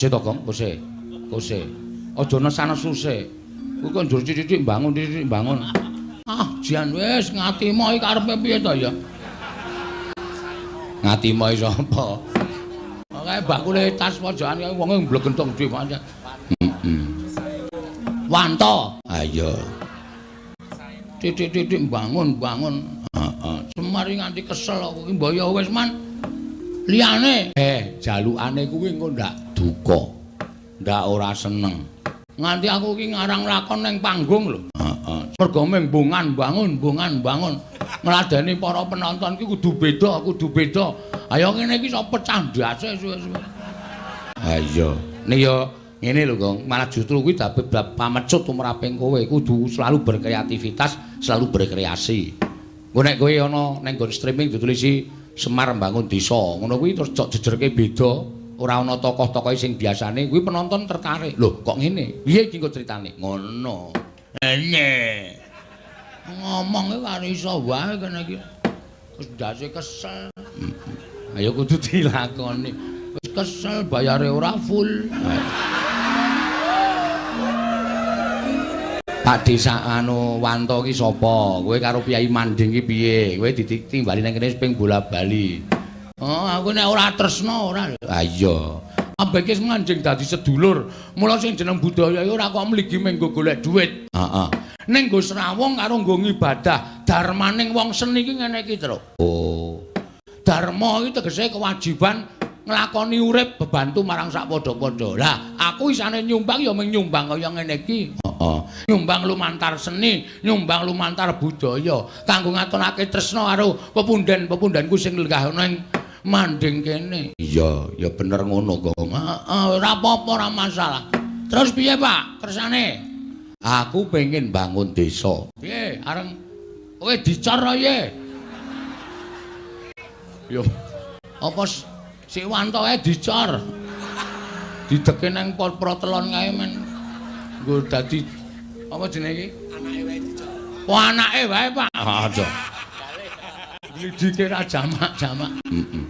Sik to, Gong, kose. Kose. Aja nesan-nesu sik. Kuwi kok njur titik-titik bangun, titik-titik bangun. Ah, jan wis ngatimo iki karepe piye to ya? Ngatimo iki sapa? Kae bakule tas pojokan kae wonge mblegentong dhewe pancen. Heeh. Wanto. Ha iya. Titik-titik bangun-bangun. Heeh. Semar iki nganti kesel aku iki mbok ya wis man. Liyane, jalukane kuwi engko ndak duka. Ndak ora seneng. Nganti aku iki ngarang lakon ning panggung lho. Heeh. Mergo mung bongan bangun, bongan bangun. Ngladeni para penonton iki kudu beda, kudu beda. Ayo ngene iki iso pecah ndase suwe-suwe. Ha iya. Nek ya ngene lho, Gong. Malah justru kuwi dadi pamecut tumraping kowe kudu selalu berkreativitas, selalu berkreasi. Engko nek kowe ana ning nggon streaming ditulisi Semar Mbangun Desa, ngono kuwi terus jok jejerke beda, ora ana tokoh-tokohe sing biasane, kuwi penonton tertarik. Lho, kok ngene? Piye iki engko critane? Ngono. Ene. Ngomong iki karo iso wae kene iki. Wis ndase kesel. Ayo kudu dilakoni. Wis kesel bayare ora full. Pak Desa anu Wanto ki sapa? Kowe karo Kyai Manding ki piye? Kowe ditimbali nang kene ping bola-bali. Oh, aku nek ora tresna ora. Ha iya. Ambek wis manjing dadi sedulur. Mula sing jeneng budaya iki ora kok mligi mung nggo golek dhuwit. Heeh. Ning nggo srawung karo nggo ngibadah. Darmaning wong seni iki ngene iki, Truk. Oh. Dharma iki tegese kewajiban nglakoni urip bebantu marang sak padha-padha. Lah, aku isane nyumbang ya mung nyumbang kaya ngene iki. Heeh. Nyumbang lumantar seni, nyumbang lumantar budaya kanggo ngatonake tresna karo pepunden-pepundenku sing lenggah ana ing manding kene. Iya, ya bener ngono, Gong. Heeh, ora apa-apa, ora masalah. Terus piye, Pak? Kersane? Aku pengen bangun desa. Piye? Areng kowe dicor piye? Yo. Apa si Wanto ae dicor? Dideke nang protelon kae men. Nggo dadi apa jenenge iki? Anake wae dicor. Oh, anake wae, Pak. Aja. Glidike ra jamak-jamak. Heeh.